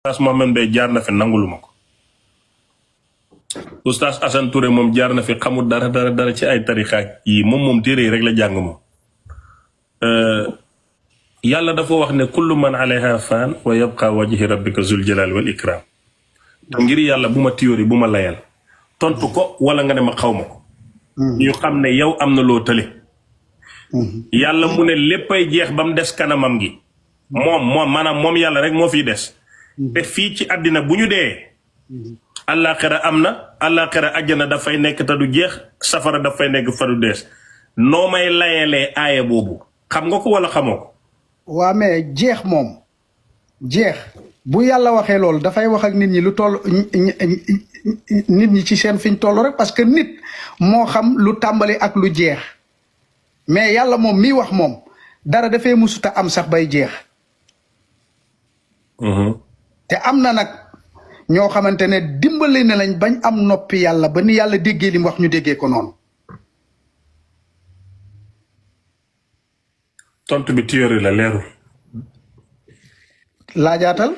Oustaz Mohamed Mbaye jaar na fi nanguluma ko Oustaz Assane Touré moom jaar na fi xamul dara ci ay tarixa yi moom téere yi rek la jàng moom yàlla dafa wax ne kullu man alayha fan wa yabqa wajhi rabbika zul jalal wal ikram te ngir yàlla bu ma tiyóori bu ma layal tontu ko wala nga ne ma xaw ma ko ñu xam ne yow am na loo tële yàlla mu ne léppay jeex ba mu des kanamam gi moom maanaam moom yàlla rek moo fiy des te fii ci àddina bu ñu dee àllaaxira am na àllaaxira àjjana dafay nekk te du jeex safara dafay nekk fa du dees noo may layalee aaya boobu xam nga ko wala xamoo ko waa mais jeex moom jeex bu yàlla waxee loolu dafay wax ak nit ñi lu toll nit ñi ci seen fiñ toll rek parce que nit moo xam lu tàmbali ak lu jeex mais yàlla moom miy wax moom dara dafay musuta am sax bay jeex te am na nag ñoo xamante ne dimbali ne lañ bañ am noppi yàlla ba ni yàlla déggee li mu wax ñu déggee ko noonu. tontu bi théorie la leerul. laajaatal.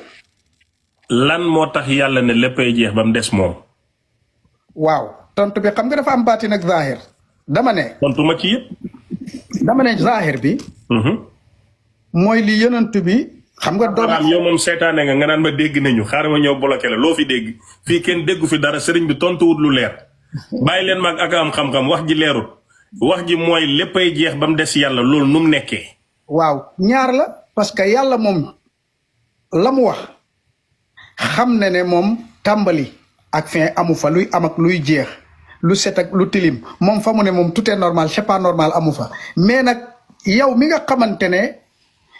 lan moo tax yàlla ne léppay jeex ba mu des moom. waaw tontu bi xam nga dafa am baatin ak zahir. dama ne. tontu ma ci yëpp. dama ne zahir bi. mooy li yonent bi. xam nga doon yow moom seetaane nga naan ma dégg nañu xaaral ma ñëw bloqué la loo fi dégg fii kenn déggu fi dara sëriñ bi tontuwut lu leer bàyyi leen mag ak am xam-xam wax ji leerut wax ji mooy léppay jeex ba mu des yàlla loolu nu mu nekkee. waaw ñaar la parce que yàlla moom la mu wax xam ne moom tàmbali ak fin amu fa luy am ak luy jeex lu set ak lu tilim moom fa mu ne moom tout est normal c'est pas normal amu fa mais nag yow mi nga xamante ne.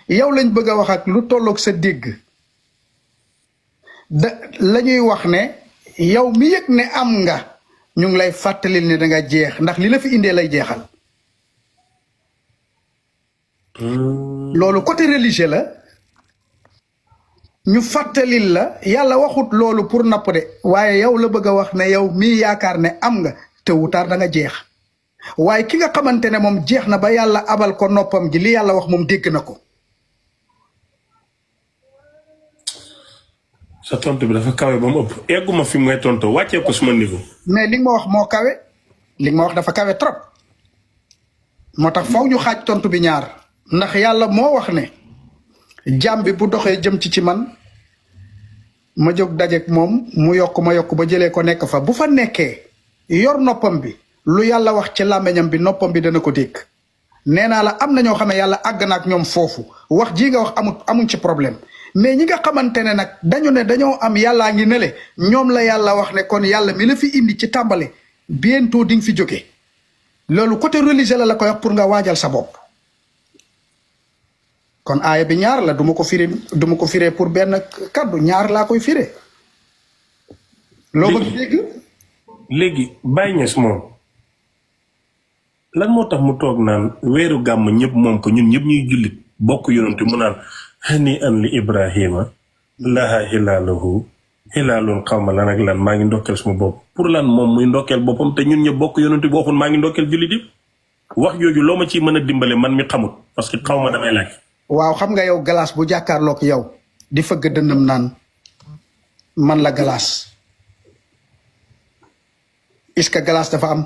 yow lañ bëgg a wax ak lu tolloog sa dégg da la ñuy wax ne yow mi yëg ne am nga ñu ngi lay fàttalil ne da nga jeex ndax li la fi indee lay jeexal. loolu côté religieux la ñu fàttalil la yàlla waxut loolu pour napp de waaye yow la bëgg a wax ne yow mii yaakaar ne am nga te wutaar da nga jeex waaye ki nga xamante ne moom jeex na ba yàlla abal ko noppam gi li yàlla wax moom dégg na ko. sa tontu bi dafa kawe ba mu ëpp egguma fi mu ngay tontu wàccee ko suma niveau. mais li nga ma wax moo kawe li nga ma wax dafa kawe trop moo tax faw ñu xaaj tontu bi ñaar ndax yàlla moo wax ne jaam bi bu doxee jëm ci man ma jóg dajeek moom mu yokk ma yokk ba jëlee ko nekk fa bu fa nekkee yor noppam bi lu yàlla wax ci làmmiñam bi noppam bi dana ko dégg nee naa la am na ñoo xam ne yàlla àgg na ak ñoom foofu wax jii nga wax amuñ ci problème. mais ñi nga xamante ne nag dañu ne dañoo am yàllaa ngi nele ñoom la yàlla wax ne kon yàlla mi la fi indi ci tàmbali bientôt di nga fi jóge loolu côté religieux la koy wax pour nga waajal sa bopp kon aaya bi ñaar la duma ko firee pour benn kaddu ñaar laa koy firee loo bëgg dégg léegi Baye Niass moom lan moo tax mu toog naan weeru gàmm ñëpp moom ko ñun ñëpp ñuy jullit bokk yonent mu naan hani an li ibrahima laha hilaalun xawma lan ak lan maa ngi ndokkeel suma bopp pour lan moom muy ndokkeel boppam te ñun ñëpp bokk yonent bi waxul maa ngi ndokkeel jullit yi wax jooju loo ma ciy mën a dimbale man mi xamut parce que xaw ma damay laaj. waaw xam nga yow galaas bu jàkkaarloog yow di fëgg dënnam naan man la galaas est-ce que galaas dafa am.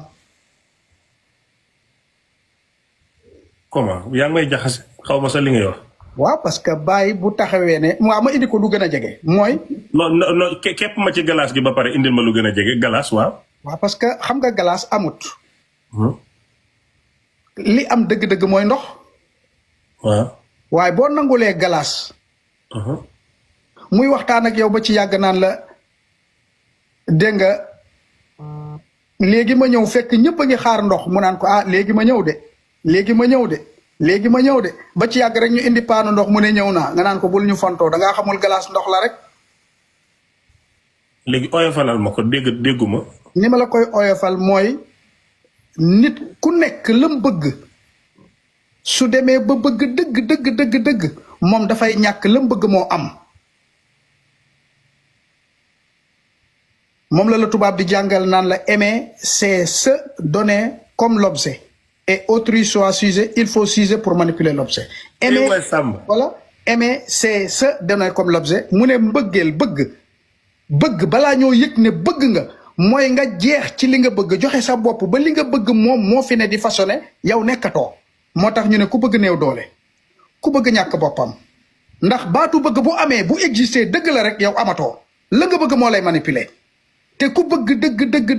comment yaa ngi may jaxase xaw ma sa li ngay wax. waaw parce que Baye bu taxawee ne waaw ma indi ko lu gën a jege mooy. non képp ma ci galaas gi ba pare indil ma lu gën a jege galaas waaw. waaw parce que xam nga galaas amut. li am dëgg-dëgg mooy ndox. waaw. waaye boo nangulee galaas. muy waxtaan ak yow ba ci yàgg naan la dégg nga léegi ma ñëw fekk ñëpp a ngi xaar ndox mu naan ko léegi ma ñëw de léegi ma ñëw de. léegi ma ñëw de ba ci yàgg rek ñu indi paanu ndox mu ne ñëw naa nga naan ko bul ñu fontoo da ngaa xamul galaas ndox la rek. léegi oyofalal ma ko dégguma. ni ma la koy oyofal mooy nit ku nekk lam bëgg su demee ba bëgg dëgg moom dafay ñàkk lam bëgg moo am. moom la tubaab di jàngal naan la aimer c'est se donner comme l'objet. Et autrui soit sujet, il faut sujet pour manipuler l'objet. Aimer, voilà, aimer c'est se donner comme l'objet mu ne mbëggeel bëgg balaa ñoo yëg ne bëgg nga mooy nga jeex ci li nga bëgg joxe sa bopp ba li nga bëgg moom moo fi ne di façonné yow nekkatoo moo tax ñu ne ku bëgg néew doole ku bëgg ñàkk boppam ndax baatu bëgg bu amee bu exister dëgg la rek yow amatoo la nga bëgg moo lay manipuler te ku bëgg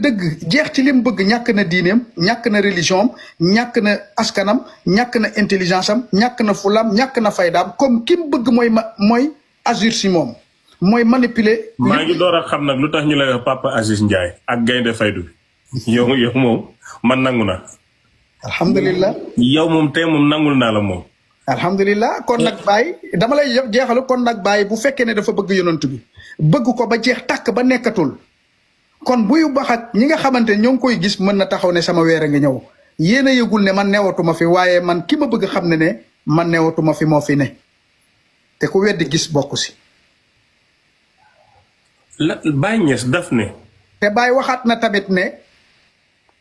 dëgg jeex ci li mu bëgg ñàkk na diineem ñàkk na religion am ñàkk na askanam ñàkk na intelligence am ñàkk na fulam ñàkk na faydaam comme ki mu bëgg mooy agir si moom mooy manipuler. maa ngi door a xam nag lu tax ñu lay wax Papa Aziz Ndiaye ak Gaynde Faydu bi yow moom man nangu na. alhamdulilah. yow moom tey moom nangul naa la moom. alhamdulilah kon nag Baye dama lay jeexalu kon nag Baye bu fekkee ne dafa bëgg yonent bi bëgg ko ba jeex tàkk ba nekkatul kon buy bax ak ñi nga xamante ne ñoo ngi koy gis mën na taxaw ne sama weer a ngi ñëw yéen a yëgul ne man newatuma fi waaye man ki ma bëgg xam ne man newatuma fi moo fi ne te ku weddi gis bokk si. Baye Niass daf ne. te Baye waxaat na tamit ne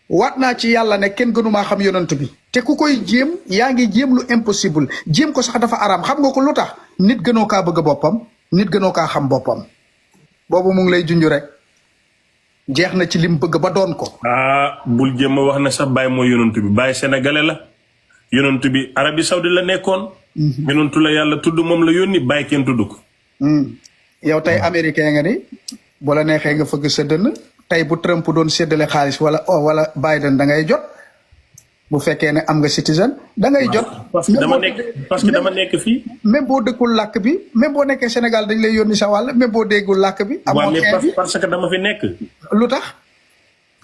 waat naa ci yàlla ne kenn gënumaa xam yonent bi te ku koy jéem yaa ngi jéem lu impossible jéem ko sax dafa araam xam nga ko lu tax nit gënoo kaa bëgg boppam nit gënoo kaa xam boppam boobu mu ngi lay junj rek jeex na ci lim bëgg ba doon ko. bul jéem a wax ne sax Baye mooy yonent bi Baye sénégalais la yonent bi Arabie Saoudi la nekkoon. yonentu la yàlla tudd moom la yónni Baye kenn tudd ko. yow tey américain nga ni bu la neexee nga fëgg sa dënn tey bu Trump doon séddale xaalis wala Biden da ngay jot bu fekkee ne am nga citizen da ngay jot. parce que dama nekk fii. même boo dëkkul làkk bi même boo nekkee Sénégal dañ lay yónni sa wàll même boo déggul làkk bi. amoo bi parce que dama fi nekk. lu tax.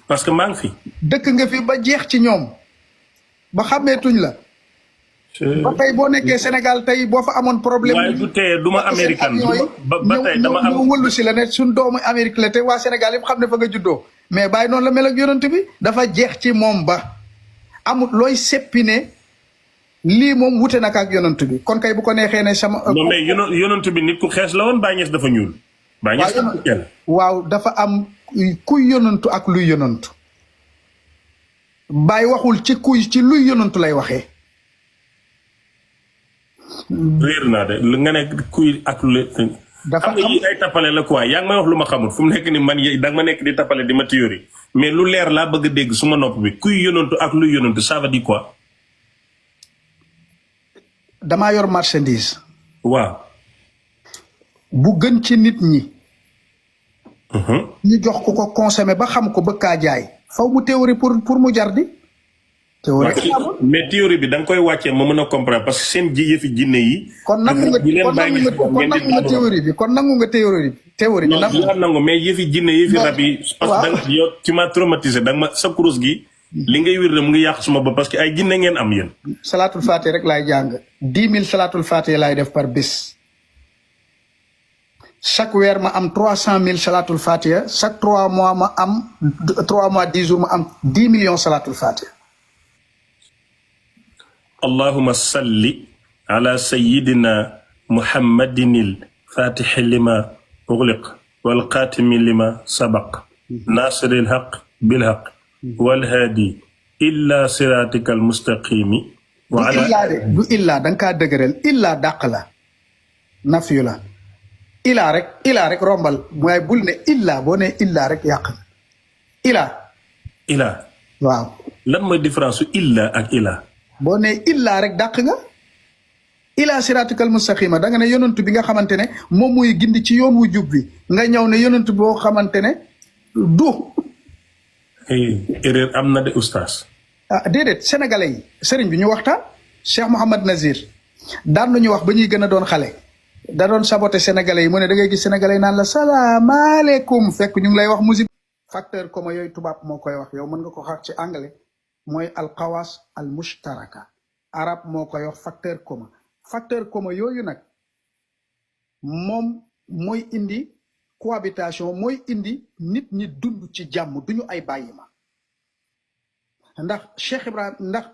parce que maa ngi fi. dëkk nga fi ba jeex ci ñoom ba xàmmeetuñ la. ba tey boo nekkee Sénégal tey boo fa amoon problème. waaye du tee du ma américain ba tey dama am ñëw wëllu si la ne suñ doomu Amérique la te waa Sénégal yëpp xam ne fa nga juddoo mais Baye noonu la mel ak yonent bi dafa jeex ci moom ba amut looy seppi ne lii moom wute na ak yonent bi kon kay bu ko neexee ne sama. non mais yonent bi nit ku xees la woon Baye Niass dafa ñuul. Baye Niass waaw dafa am kuy yonantu ak luy yonantu Baye waxul ci luy yonantu lay waxee. réer naa de nga ne kuy ak lu. dafa am ay tappale la quoi yaa ngi may wax lu ma xamul fu mu nekk ni man da nga ma nekk di tappale di ma théorie mais lu leer laa bëgg a dégg su ma nopp bi kuy yonantu ak luy yonantu ça veut dire quoi. damaa yor marchandise. waaw. bu gën ci nit ñi. ñu jox ko consommer ba xam ko bëgg kaa jaay. faw mu théorie pour mu jar di. mais théorie bi da nga koy wàccee ma mën a comprendre parce que seen yëfi jinne yi. kon nangu nga théorie bi kon nangu nga théorie bi. théorie bi nangu mais yëfi jinne yëfi rab yi. parce que da nga yow ci ma traumatisé da nga ma sa kurus gi. li ngay wir ne mu ngi yàq suma ba parce que ay jinne ngeen am yéen. salaatul faatiha rek laay jàng 10 000 salaatul faatiha laay def par bés. chaque weer ma am 300 000 salaatul faatiha chaque 3 mois ma am 3 mois 10 jours ma am 10 millions salaatul faatiha. allahuma salli ala sayidina muhammadinil fatixi lima ugliq walxaatimi lima sabaq nasiril haq bilhaq walhaadi illa siratika almustaqimi wa ala du illaa da nga kaa dëgëral illaa dàq la nafiyu la illaa rek rombal waaye bul ne illaa boo ne illaa rek yàq na illaa waaw lan mooy différence su illaa ak illaa boo nee illaa rek dàq nga illaa siraatikal mustaqima da nga ne yonantu bi nga xamante ne moom muy gindi ci yoon wu jub bi nga ñëw ne yonantu boo xamante ne du. erreur am na de oustaz. Déedéet sénégalais yi sëriñ bi ñu waxtaan Cheikh Mouhamad Nazir daan nañu wax ba ñuy gën a doon xale da doon saboté sénégalais yi mu ne da ngay gis sénégalais yi naan la salaamaaleykum fekk ñu ngi lay wax musique. facteur commun yooyu tubaab moo koy wax yow mën nga ko xaar ci anglais. mooy alxawaas al mushtaraka arab moo koy wax facteur commun yooyu nag moom mooy indi cohabitation mooy indi nit ñi dund ci jàmm duñu ay bàyyi ma ndax Cheikh Ibrahim ndax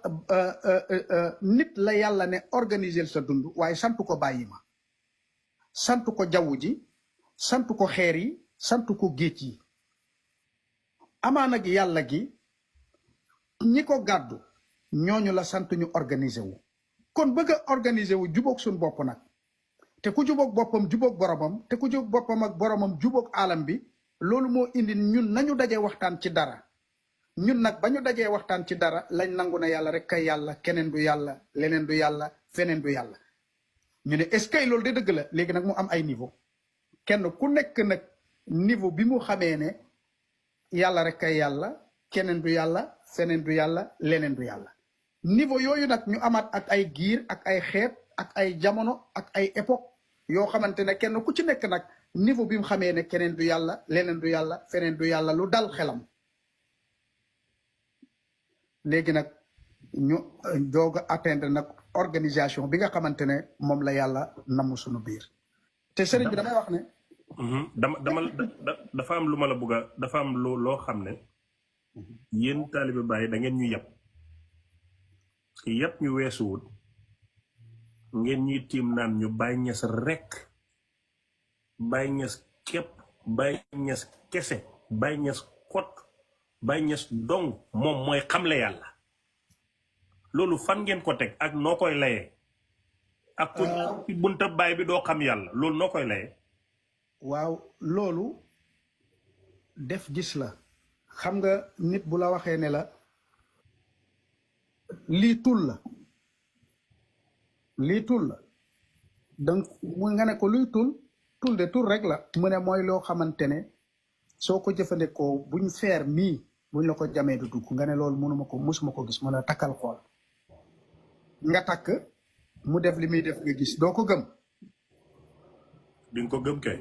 nit la yàlla ne organiser sa dund waaye sant ko bàyyi ma sant ko jaww ji sant ko xeer yi sant ko géej yi amaana gi yàlla gi ñi ko gàddu ñooñu la sant ñu organiser wu kon bëgg a organiser wu jubóog suñu bopp nag te ku jubóog boppam jubóog boromam te ku jubóog boppam ak boromam jubóog alam bi loolu moo indi ñun nañu dajee waxtaan ci dara ñun nag ba ñu dajee waxtaan ci dara lañ nangu ne yàlla rek kay yàlla keneen du yàlla leneen du yàlla feneen du yàlla ñu ne est-ce que loolu de dëgg la léegi nag mu am ay niveau kenn ku nekk nag niveau bi mu xamee ne yàlla rek kay yàlla keneen du yàlla feneen du yàlla leneen du yàlla niveau yooyu nag ñu amaat ak ay giir ak ay xeet ak ay jamono ak ay époque yoo xamante ne kenn ku ci nekk nag niveau bi mu xamee ne keneen du yàlla leneen du yàlla feneen du yàlla lu dal xelam léegi nag ñu doog a atteindre nag organisation bi nga xamante ne moom la yàlla namm suñu biir te sëriñ bi damay wax ne dafa am lu ma la bëgg a dafa am loo xam ne yéen taalibe Baay da ngeen ñu yàpp ñu weesuwut ngeen ñuy tiim naan ñu Baay Ñas rekk Baay Ñas képp Baay Ñas kese Baay Ñas kot Baay Ñas dong moom mooy xamle yàlla loolu fan ngeen ko teg ak noo koy layee ak ku ci bunta baay bi doo xam yàlla loolu noo koy layee waaw loolu def gis la xam nga nit bu la waxee ne la lii tul la donc mu nga ne ko luy tul de tul rek la mu ne mooy loo xamante ne soo ko jëfandikoo buñ feer mii buñ la ko jamee du dugg nga ne loolu musuma ko gis mën a takkal xool nga takk mu def li muy def nga gis doo ko gëm di nga ko gëm kay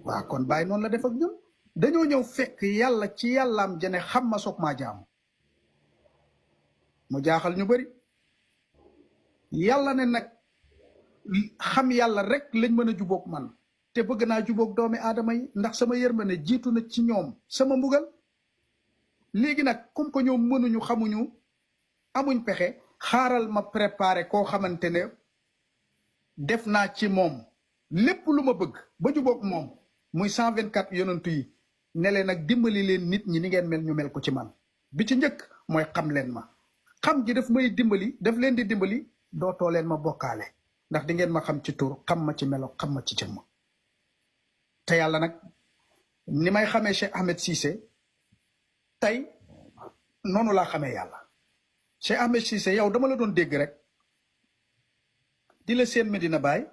waaw kon bàyyi noonu la def ak ñun dañoo ñëw fekk yàlla ci yàllaam jane xam ma soog maa jaamu mu jaaxal ñu bari yàlla ne nag xam yàlla rek lañ mën a jubóog man te bëgg naa jubóog doomi aadama yi ndax sama yërmande jiitu na ci ñoom sama mbugal léegi nag comme que ñoom mënuñu xamuñu amuñ pexe xaaral ma préparé koo xamante ne def naa ci moom lépp lu ma bëgg ba jubóog moom muy 124 yonantu yi ne leen nag dimbali leen nit ñi ni ngeen mel ñu mel ko ci man bi ci njëkk mooy xam leen ma xam gi daf may dimbali daf leen di dimbali dootoo leen ma bokkaale ndax di ngeen ma xam ci tur xam ma ci melo xam ma ci jëmm te yàlla nag ni may xamee Cheikh Ahmed Cissé tey noonu laa xamee yàlla Cheikh Ahmed Cissé yow dama la doon dégg rek di la seen Medina Baye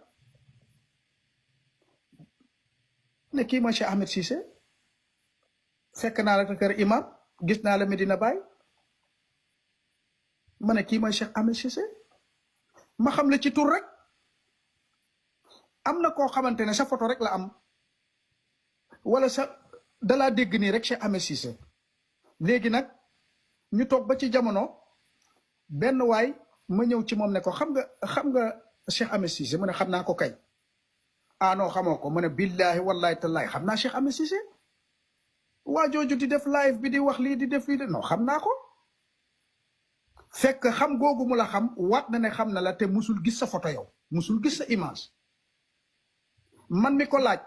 ne kii mooy Cheikh Ahmed Cissé fekk naa la kër imam gis naa la Medina Baye ma ne kii mooy Cheikh Ahmed Cissé ma xam la ci tur rek am na koo xamante ne sa photo rek la am wala sa dalaa dégg nii rek Cheikh Ahmed Cissé léegi nag ñu toog ba ci jamono benn waay ma ñëw ci moom ne ko xam nga Cheikh Ahmed Cissé mu ne xam naa ko kay ah non xamoo ko mu ne billahi wallahi tallahi xam naa Cheikh Ahmed Cissé waa jooju di def live bi di wax lii di def lii de non xam naa ko fekk xam googu mu la xam waat na ne xam na la te musul gis sa photo yow musul gis sa image man mi ko laaj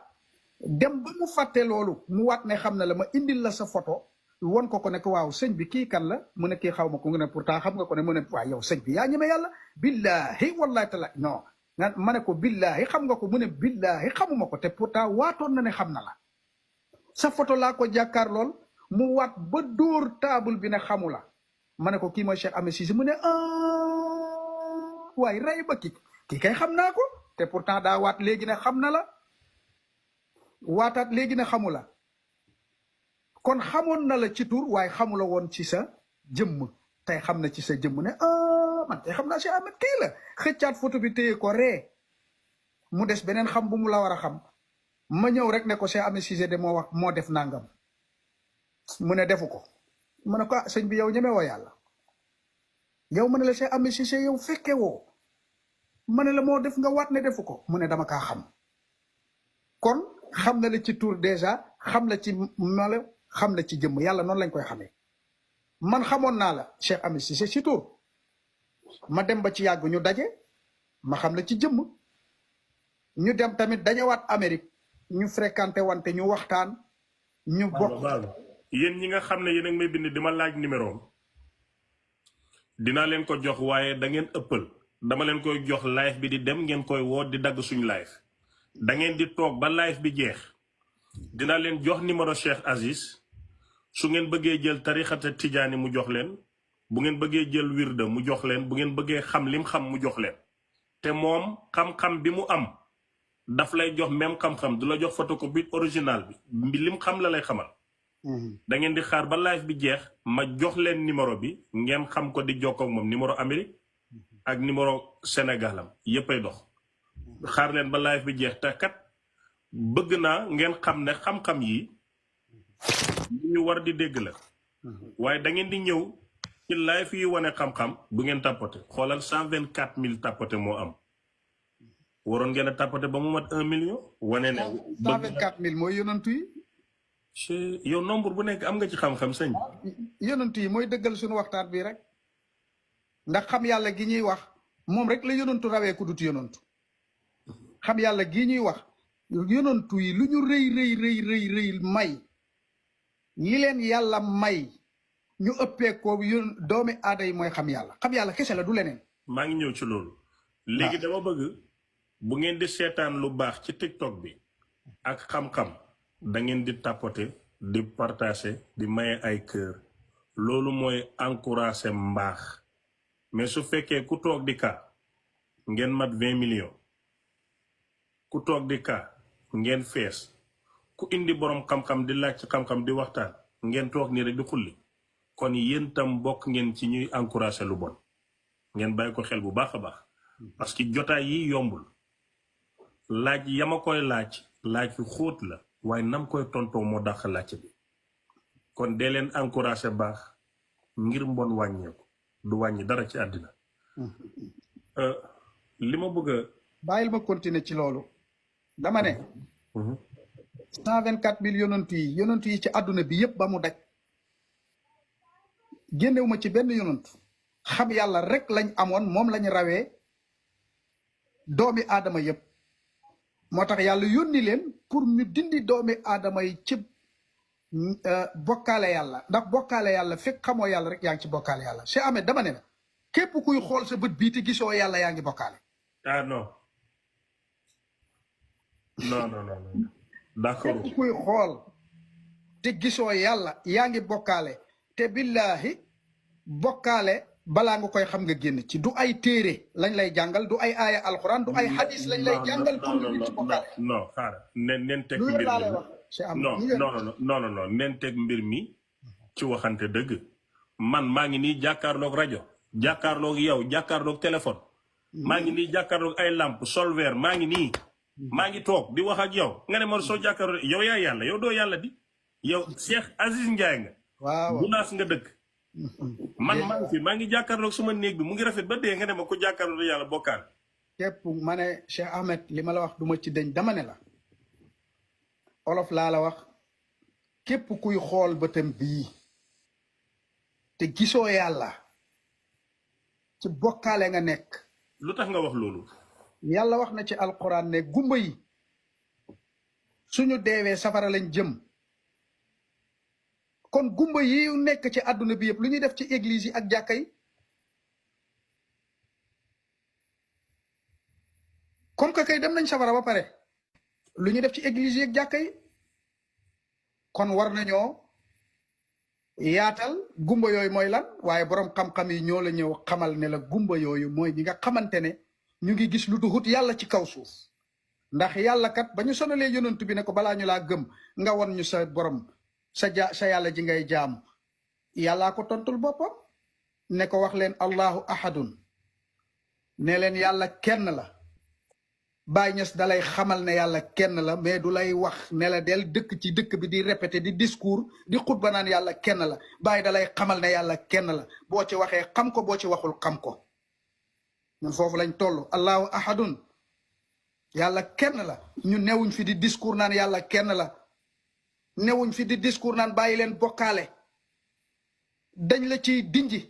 dem ba mu fàtte loolu mu waat ne xam na la ma indil la sa photo won ko ne ko waaw sëñ bi kii kan la mu ne kii xaw ma ko nga ne pourtant xam nga ko ne mu ne waaw yow sëñ bi yaa ñeme yàlla billahi wallahi taala non nga ma ne ko billahi xam nga ko mu ne billahi xamuma ko te pourtant waatoon na ne xam na la sa photo laa ko jàkkaar lool mu waat ba dóor table bi ne xamu la ma ne ko kii mooy Cheikh Ahmed Cissé mu ne waaye rey ba kii kay xam naa ko te pourtant daa waat léegi ne xam na la waataat léegi ne xamu la kon xamoon na la ci tur waaye xamula woon ci sa jëmm tey xam na ci sa jëmm ne man tey xam naa Cheikh Ahmed kii la xëccaat photo bi téye ko ree mu des beneen xam bu mu la war a xam ma ñëw rek ne ko Cheikh Ahmed Cissé de moo wax moo def nangam mu ne defu ko mu ne ko sëñ bi yow ñeme woo yàlla yow ma ne la Cheikh Ahmed Cissé yow fekke woo ma ne la moo def nga waat ne defu ko mu ne dama kaa xam kon xam na la ci tur déjà xam la ci melo xam la ci jëmm yàlla noonu lañ koy xamee man xamoon naa la Cheikh Ahmed Cissé ci tur ma dem ba ci yàgg ñu daje ma xam la ci jëmm ñu dem tamit dañewaat Amérique ñu fréquenté wante ñu waxtaan ñu bokk yéen ñi nga xam ne yéen a ngi may bind di ma laaj numéro dinaa leen ko jox waaye da ngeen ëppal dama leen koy jox live bi di dem ngeen koy woo di dagg suñu live da ngeen di toog ba live bi jeex dina leen jox numéro Cheikh Aziz su ngeen bëggee jël tarixata tijaani mu jox leen bu ngeen bëggee jël wirda mu jox leen bu ngeen bëggee xam lim xam mu jox leen te moom xam-xam bi mu am daf lay jox même xam-xam du la jox photocopie original bi lim xam la lay xamal da ngeen di xaar ba live bi jeex ma jox leen numéro bi ngeen xam ko di jokkoo ak moom numéro Amérique ak numéro Sénégalam yéppay dox xaar leen ba live bi jeex te kat bëgg naa ngeen xam ne xam-xam yi ñu war di dégg la waaye da ngeen di ñëw ci live yi wane xam-xam du ngeen tapoté xoolal 124 000 tapoté moo am waroon ngeen a tapoté ba mu mat 1 million wane ne 124 000 mooy yonantu yi yow nombre bu nekk am nga ci xam-xam sëñ yonantu yi mooy dëggal suñu waxtaan bi rek ndax xam yàlla gi ñuy wax moom rek la yonantu rawee ku dut yonantu xam yàlla gi ñuy wax yonantu yi lu ñu rëy may li leen yàlla may ñu ëppee ko doomi aada yi mooy xam yàlla kese la du leneen maa ngi ñëw ci loolu léegi dama bëgg bu ngeen di seetaan lu baax ci TikTok bi ak xam-xam da ngeen di tapoter di partager di maye ay kër loolu mooy encourager mbaax mais su fekkee ku toog di ka ngeen mat 20 millions ku toog di ka ngeen fees ku indi borom xam-xam di laaj ci xam-xam di waxtaan ngeen toog nii rek di xulli kon yéen tam bokk ngeen ci ñuy encourager lu bon ngeen bàyyi ko xel bu baax a baax parce que jotaay yi yombul laaj yama koy laaj yu xóot la waaye nam koy tontoo moo dàq laaj bi kon dee leen encourager baax ngir mbon wàññeeku du wàññi dara ci àddina li ma bëgg a bàyyil ma continuer ci loolu dama ne 124 000 yonantu yi ci àdduna bi yépp ba mu daj génnewuma ci benn yonantu xam yàlla rek lañ amoon moom lañ rawee doomi aadama yépp moo tax yàlla yónni leen pour ñu dindi doomi aadama yi ci bokkaale yàlla ndax bokkaale yàlla fekk xamoo yàlla rek yaa ngi ci bokkaale yàlla Cheikh Ahmed dama ne la képp kuy xool sa bët bii te gisoo yàlla yaa ngi bokkaale non d'accord képp kuy xool te gisoo yàlla yaa ngi bokkaale te billaahi bokkaale balaa nga koy xam nga génn ci du ay téere lañ lay jàngal du ay aaya alxuraan du ay hadis lañ lay jàngal pour nga ci bokkaale non xaaral neen teg mbir mi neen teg mbir mi ci waxante dëgg man maa ngi nii jàkkaarloog rajo jàkkaarloog yow jàkkaarloog téléphone maa ngi nii jàkkaarloog ay lampe solver maa ngi nii maa ngi toog di wax ak yow nga ne ma soo jàkkaarloog yow yaa yàlla yow doo yàlla di yow Cheikh Aziz Ndiaye nga waaw gunaas nga dëkk maa ngi jàkkaarloog suma néeg bi mu ngi rafet ba dee nga ne ma ko jàkkaarloog yàlla bokkaal képp ma ne Cheikh Ahmed li ma la wax duma ci deñ dama ne la olof laa la wax képp kuy xool bëtam bii te gisoo yàlla ci bokkaale nga nekk lu tax nga wax loolu yàlla wax na ci alquran ne gumba yi suñu deewee safara lañ jëm kon gumba yi nekk ci àdduna bi yëpp lu ñuy def ci église yi ak jàkka yi comme que kay dem nañ safara ba pare lu ñuy def ci église yi ak jàkka yi kon war nañoo yaatal gumba yooyu mooy lan waaye borom xam-xam yi ñoo la ñëw xamal ne la gumba yooyu mooy ñi nga xamante ne ñu ngi gis lu duhut yàlla ci kaw suuf ndax yàlla kat ba ñu sonalee yonent bi ne ko balaa ñu laa gëm nga won ñu sa borom sa yàlla ji ngay jaam yàllaa ko tontul boppam ne ko wax leen allahu ahadun ne leen yàlla kenn la Baay Ñas dalay xamal ne yàlla kenn la mais du lay wax ne la del dëkk ci dëkk bi di répété di discours di xutba naan yàlla kenn la Baay dalay xamal ne yàlla kenn la boo ci waxee xam ko boo ci waxul xam ko ñun foofu lañ toll allahu ahadun yàlla kenn la ñu newuñ fi di discours naan yàlla kenn la newuñ fi di discours naan bàyyi leen bokkaale dañ la ci dinji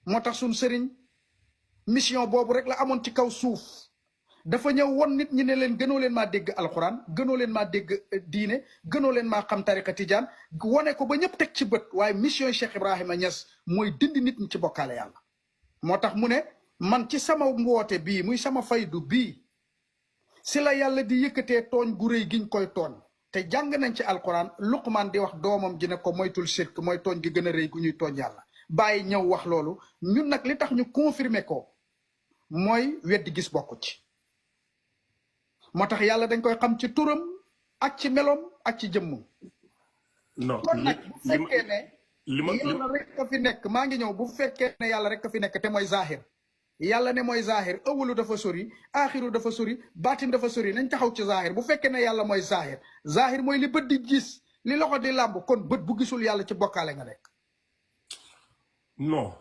moo tax suñ sëriñ mission boobu rek la amoon ci kaw suuf dafa ñëw won nit ñi ne leen gënoo leen maa dégg alxuraan gënoo leen maa dégg diine gënoo leen maa xam tariqa tijaan wone ko ba ñëpp teg ci bët waaye mission Cheikh Ibrahima Niass mooy dindi nit ñi ci bokkaale yàlla moo tax mu ne man ci sama mboote bii muy sama faydu bii si la yàlla di yëkkatee tooñ gu rëy giñ koy tooñ te jàng nañ ci alquran Luqman di wax doomam ji ne ko moytul shirk mooy tooñ gi gën a rëy gu ñuy tooñ yàlla bàyyi ñëw wax loolu ñun nag li tax ñu confirmer ko mooy weddi gis bokku ci moo tax yàlla dañ koy xam ci turam ak ci melom ak ci jëmmum non kon nag bu fekkee ne li ma yàlla rek ka fi nekk maa ngi ñëw bu fekkee ne yàlla rek ka fi nekk te mooy zahir yàlla ne mooy zahir awalu dafa sori aaxiru dafa sori baatin dafa sori nañ taxaw ci zahir bu fekkee ne yàlla mooy zahir mooy li bët di gis li loxo di làmb kon bët bu gisul yàlla ci bokkaale nga nekk non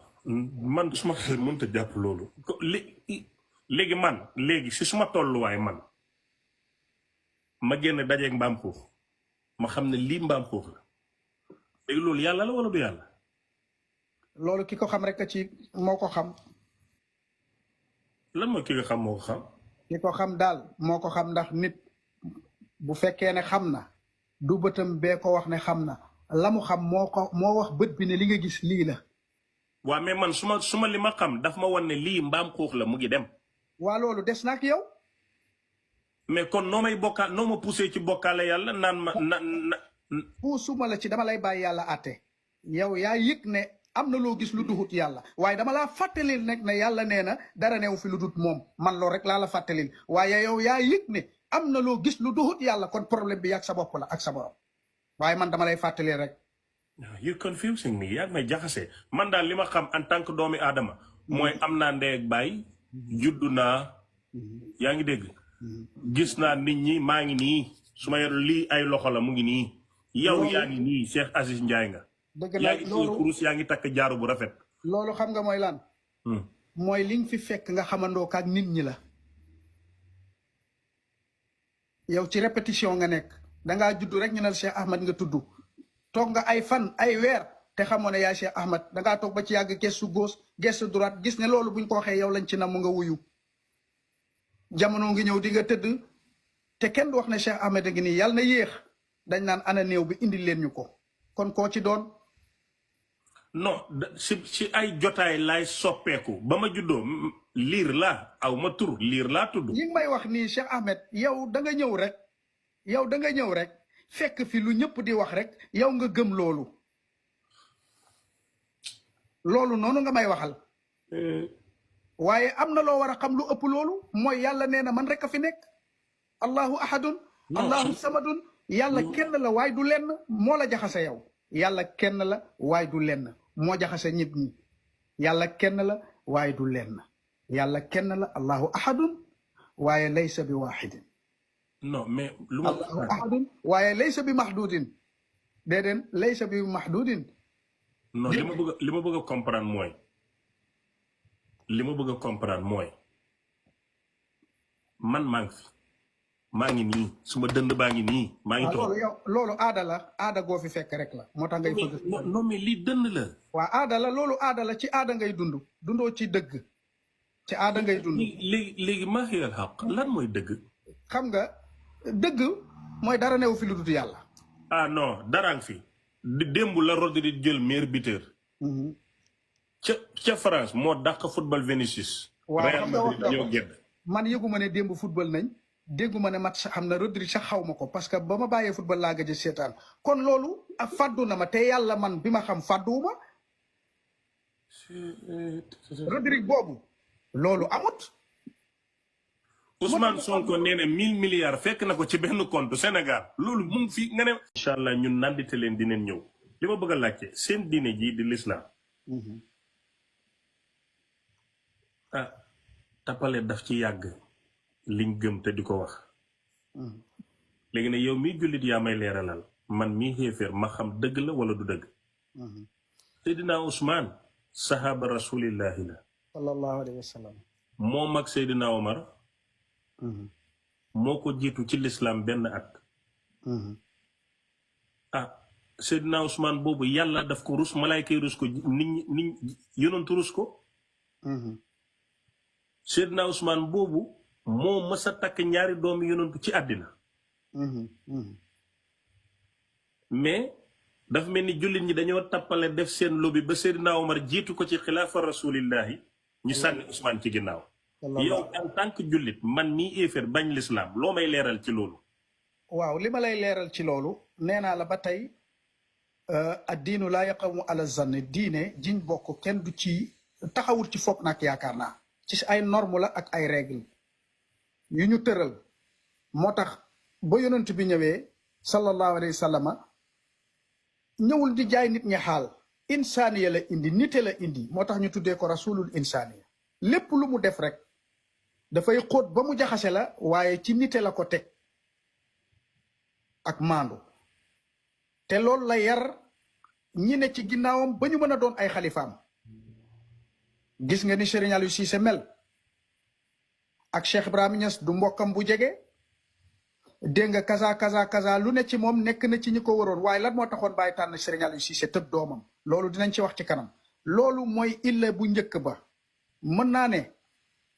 man suma xel mënta jàpp loolu léegi man léegi si suma tolluwaay man ma génn dajeeg mbaam xuux ma xam ne lii mbaam xuux la léegi loolu yàlla la wala du yàlla loolu ki ko xam rek ci moo ko xam lan mooy ki nga xam moo ko xam ki ko xam daal moo ko xam ndax nit bu fekkee ne xam na du bëtam bee ko wax ne xam na la mu xam moo wax bët bi ne li nga gis lii la waa mais man suma li ma xam daf ma wan ne lii mbaam xuux la mu ngi dem waa loolu des na ak yow mais kon noo may bokkaal noo ma poussé ci bokkaale yàlla naan ma puusuma la ci dama lay bàyyi yàlla àtte yow yaa yëg ne am na loo gis lu duhut yàlla waaye dama laa fàttalil nag ne yàlla nee na dara neew fi lu dut moom man loolu rek laa la fàttalil waaye yow yaa yëg ne am na loo gis lu duhut yàlla kon problème bi yàgg sa bopp la ak sa borom waaye man dama lay fàttalil rek you confusing me yaa ngi may jaxase man daal li ma xam en tant que doomi aadama mooy am naa ndey ak baay juddu naa yaa ngi dégg gis naa nit ñi maa ngi nii su ma yor lii ay loxo la mu ngi nii yow yaa ngi nii Cheikh Aziz Ndiaye nga dëgg yaa la ngi loolu kurus yaa ngi takk jaaru bu rafet loolu xam nga mooy lan mooy li nga fi fekk nga xamandoo kaak nit ñi la yow ci répétition nga nekk dangaa judd rek ñu ne Cheikh Ahmed nga tudd toog nga ay fan ay weer te xamoo ne yaa Cheikh Ahmed dangaa toog ba ci yàgg gestu gauche gestu droite gis ne loolu buñ ko waxee yow lañ ci nam nga wuyu jamono ngi ñëw di nga tëdd te kenn du wax ne Cheikh Ahmed a ngi nii yàlla na yéex dañ naan ana néew bi indi leen ñu ko kon koo ci doon non si ay jotaay laay soppeeku ba ma juddoo liir laa aw ma tur liir laa tudd li may wax nii Cheikh Ahmed yow da nga ñëw rek fekk fi lu ñëpp di wax rek yow nga gëm loolu noonu nga may waxal waaye am na loo war a xam lu ëpp loolu mooy yàlla nee na man rek a fi nekk allahu ahadun allahu samadun yàlla kenn la waaye du lenn moo la jaxase yow yàlla kenn la waaye du lenn moo jaxase nit ñi yàlla kenn la waaye du lenn yàlla kenn la allahu ahadun waaye laysa bi waaxidin non mais lu ma allahu ahadun waaye laysa bi mahdudin déedéet laysa bi mahdudin non li ma bëgg a comprendre mooy li ma bëgg a comprendre mooy man maa ngi nii suma dënd baa ngi nii maa ngi toog loolu aada la aada goo fi fekk rek la moo tax ngay fëgg non mais lii dënd la waa aada la loolu aada la ci aada ngay dund dundoo ci dëgg ci aada ngay dund léegi maa xiyal xaq lan mooy dëgg xam nga dëgg mooy dara neew fi lu dut yàlla ah non daraan fi démb la Rodri jël meilleur buteur ca France moo dàq football Vinicius waaw xam nga wax ñoo gedd man yëguma ne démb football nañ dégguma ne match xam na Rodri sax xaw ma ko parce que ba ma bàyyee football laa gëj a seetaan kon loolu ak fàddu na ma te yàlla man bi ma xam fàdduwuma Rodri boobu loolu amut Ousmane Sonko nee na 1000 milliards fekk na ko ci benn compte Sénégal loolu mu ngi fi nga ne incha allah ñun nandite leen dineen ñëw li ma bëgg a laajte seen diine ji di l'islam ah tappale daf ci yàgg liñ gëm te di ko wax léegi ne yow mii jullit yaa may leeralal man mii xéeféer ma xam dëgg la wala du dëgg Seydina Ousmane sahaaba rasulillahi la sallallahu alayhi wa sallam moo mag Seydina Omar moo ko jiitu ci l'islam benn at ah Seydina Ousmane boobu yàlla daf ko rus malaayka yi rus ko nit ñi yonantu rus ko Seydina Ousmane boobu moo mës a takk ñaari doomi yonantu ci àddina mais dafa mel ni jullit ñi dañoo tappale def seen lobby ba Seydina Omar jiitu ko ci xilaafa rasulillahi ñu sànni Ousmane ci ginnaaw yow en tant que jullit man nii éeféer bañ lislaam loo may leeral ci loolu. waaw li ma lay leeral ci loolu nee naa la ba tey addiinu laa yaqamu ala zanni diine jiñ bokk kenn du ci taxawul ci foog nag yaakaar naa ci ay norme la ak ay règle yu ñu tëral moo tax ba yonent bi ñëwee sallallahu alayhi wa sallam ñëwul di jaay nit ñi xaal insaaniya la indi nite la indi moo tax ñu tuddee ko rasulul insaaniya lépp lu mu def rek dafay xóot ba mu jaxase la waaye ci nite la ko teg ak maandu te loolu la yar ñi ne ci ginnaawam ba ñu mën a doon ay xalifaam gis nga ni Serigne Aliou Cissé mel ak Cheikh Ibrahima Niass du mbokkam bu jege dégg nga kaza lu ne ci moom nekk na ci ñi ko waroon waaye lan moo taxoon bàyyi tànn Serigne Aliou Cissé tëb doomam loolu dinañ ci wax ci kanam loolu mooy illa bu njëkk ba mën naa ne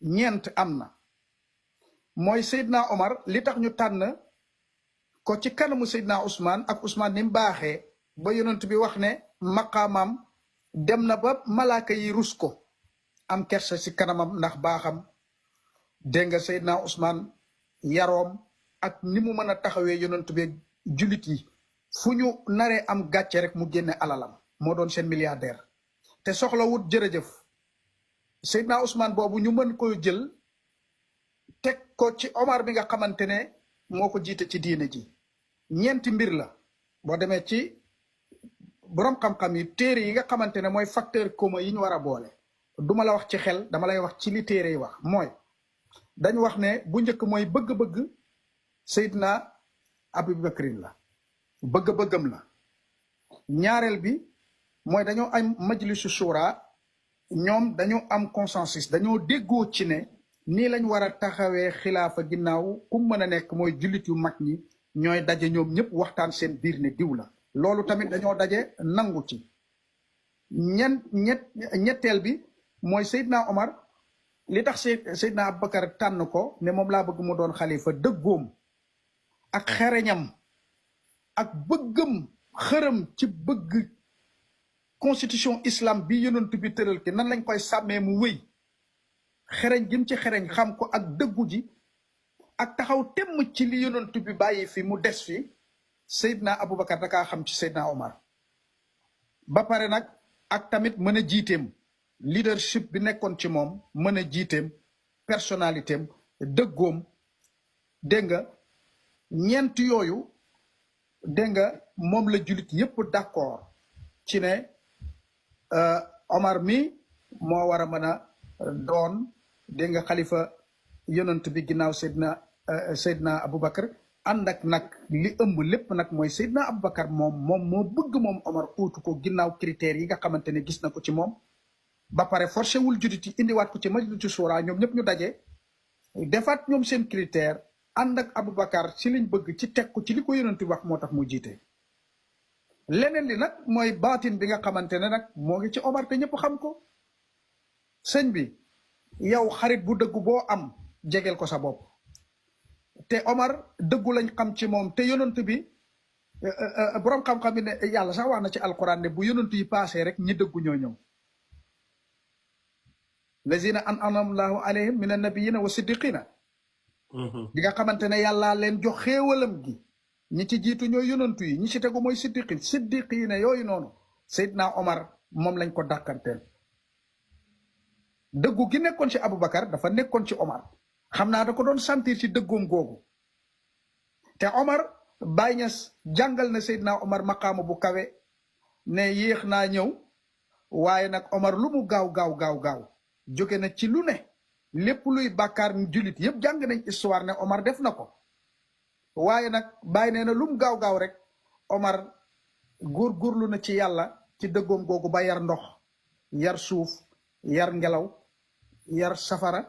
ñeent am na mooy Seydina Omar li tax ñu tànn ko ci kanamu Seydina Ousmane ak Ousmane ni mu baaxee ba yonent bi wax ne maqaamam dem na ba malaaka yi rus ko am kersa ci kanamam ndax baaxam dégg nga Seydina Ousmane yaroom ak ni mu mën a taxawee yonent bi jullit yi fu ñu naree am gàcce rek mu génne alalam moo doon seen milliardaire te soxlawut jërëjëf Seydina Ousmane boobu ñu mën ko jël teg ko ci Omar bi nga xamante ne moo ko jiite ci diine ji ñeenti mbir la boo demee ci borom xam-xam yi téere yi nga xamante ne mooy facteur commun yi ñu war a boole duma la wax ci xel dama lay wax ci li téere yi wax mooy dañu wax ne bu njëkk mooy bëgg-bëgg Seydina Abubakrin la bëgg-bëggam la ñaareel bi mooy dañoo am majlisu shura ñoom dañoo am consensus dañoo déggoo ci ne nii lañ war a taxawee xilaafa ginnaaw ku mën a nekk mooy jullit yu mag ñi ñooy daje ñoom ñëpp waxtaan seen biir ne diw la loolu tamit dañoo daje nangu ci ñetteel bi mooy Seydina Omar li tax Seydina Aboubacar tànn ko ne moom laa bëgg mu doon xalifa dëggoom ak xereñam ak bëggam xërëm ci bëgg constitution islam bi yonent bi tëral ki nan lañ koy sàmmee mu wéy xereñ gim ci xereñ xam ko ak dëggu ji ak taxaw temm ci li yonent bi bàyyi fi mu des fi Seydina Aboubacar dakaa xam ci Seydina Omar ba pare nag ak tamit mën a jiiteem leadership bi nekkoon ci moom mën a jiiteem personnalité am dëggoom dégg nga ñeent yooyu dégg nga moom la jullit yépp d'accord ci ne Omar mi moo war a mën a doon dégg nga xalifa yonent bi ginnaaw Seydina Aboubacar ànd ak nag li ëmb lépp nag mooy Seydina Aboubacar moom moo bëgg moom Omar uutu ko ginnaaw critères yi nga xamante ne gis na ko ci moom ba pare forcé wul jullit yi indiwaat ko ci majlisu shura ñoom ñëpp ñu daje defaat ñoom seen critère ànd ak Aboubacar ci liñ bëgg ci teg ko ci li ko yonent wax moo tax mu jiite leneen li nag mooy baatin bi nga xamante ne nag moo ngi ci Omar te ñëpp xam ko sëñ bi yow xarit bu dëggu boo am jegeel ko sa bopp te Omar dëggu lañ xam ci moom te yonent bi boroom xam-xam bi ne yàlla sax wax na ci alquran ne bu yonent yi passé rek ñi dëggu ñoo ñëw lazina an'ama allahu alayhim min annabiyina wa siddiqina di nga xamante ne yàllaa leen jox xéewalam gi ñi ci jiitu ñooy yonantu yi ñi ci tegu mooy siddiqina yooyu noonu Seydina Omar moom lañ ko dàkkanteel dëggu gi nekkoon ci Aboubacar dafa nekkoon ci Omar xam naa da ko doon sentir ci dëggoom googu te Omar Baye Niass jàngal na Seydina Omar maqaama bu kawe ne yéex naa ñëw waaye nag Omar lu mu gaaw jóge na ci lu ne lépp luy bàkkaar jullit yëpp jàng nañ histoire ne Omar def na ko waaye nag bàyyi nee na lu mu gaaw rek Omar góorgóorlu na ci yàlla ci dëggoom googu ba yar ndox yar suuf yar ngelaw yar safara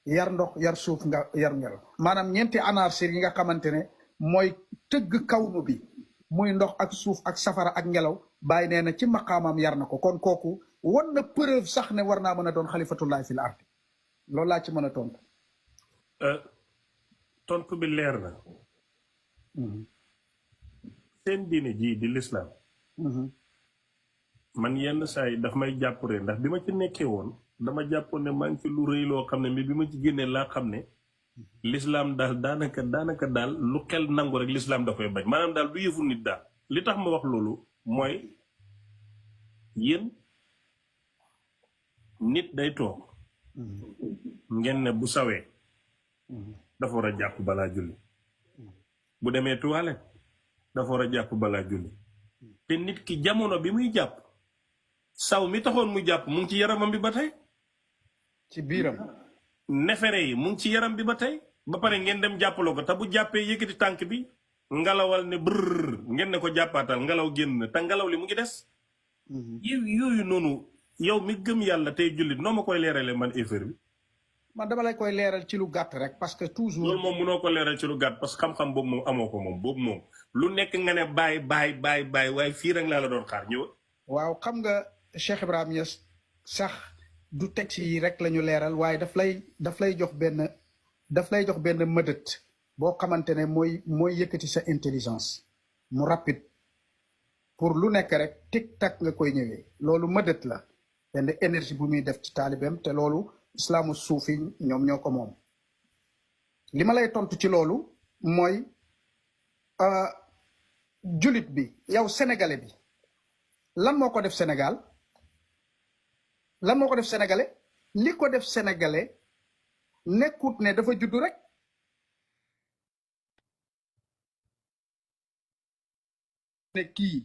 yar ndox yar suuf nga yar ngelaw maanaam ñeenti anaasir yi nga xamante ne mooy tëgg kawnu bi muy ndox ak suuf ak safara ak ngelaw bàyyi nee na ci maqaamam yar na ko kon kooku won na preuve sax ne war naa mën a doon xalifatullahi fil ardi loolu laa ci mën a tontu. tontu bi leer na. seen diine jii di lislaam man yenn saa yi daf may jàppure ndax bi ma ci nekkee woon dama jàppoon ne maa ngi fi lu rëy loo xam ne mais bi ma ci génnee laa xam ne l'islam daal daanaka daal lu xel nangu rek l'islam da koy bañ maanaam daal du yëfu nit daal li tax ma wax loolu mooy yéen nit day toog ngeen ne bu sawee dafa war a jàpp balaa julli bu demee toilette dafa war a jàpp balaa julli te nit ki jamono bi muy jàpp saw mi taxoon mu jàpp mu ngi ci yaramam bi ba tey ci biiram nefere yi mu ngi ci yaram bi ba tey ba pare ngeen dem jàppaloo ko te bu jàppee yëkkati tànk bi ngalawal ne brrr ngeen ne ko jàppaatal ngelaw génn te ngelaw li mu ngi des yooyu noonu yow mi gëm yàlla tey jullit noo ma koy leerale man affaire bi man dama lay koy leeral ci lu gàtt rek parce que toujours loolu moom mënoo ko leeral ci lu gàtt parce que xam-xam boobu moom amoo ko moom boobu moom lu nekk nga ne bàyyi waaye fii rek laa la doon xaar ñëw waaw xam nga Cheikh Ibrahim Niass sax du texte yi rek la ñu leeral waaye daf lay jox benn mëdët boo xamante ne mooy yëkkati sa intelligence mu rapide pour lu nekk rek tic tac nga koy ñëwee loolu mëdët la benn énergie bu muy def ci taalibeem te loolu islaamu suufi ñoom ñoo ko moom li ma lay tontu ci loolu mooy julit bi yow sénégalais bi lan moo ko def Sénégal lan moo ko def sénégalais li ko def sénégalais nekkut ne dafa juddu rek ne kii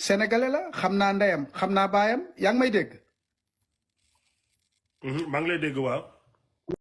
sénégalais la xam naa ndeyam xam naa baayam yaa ngi may dégg maa ngi lay dégg waaw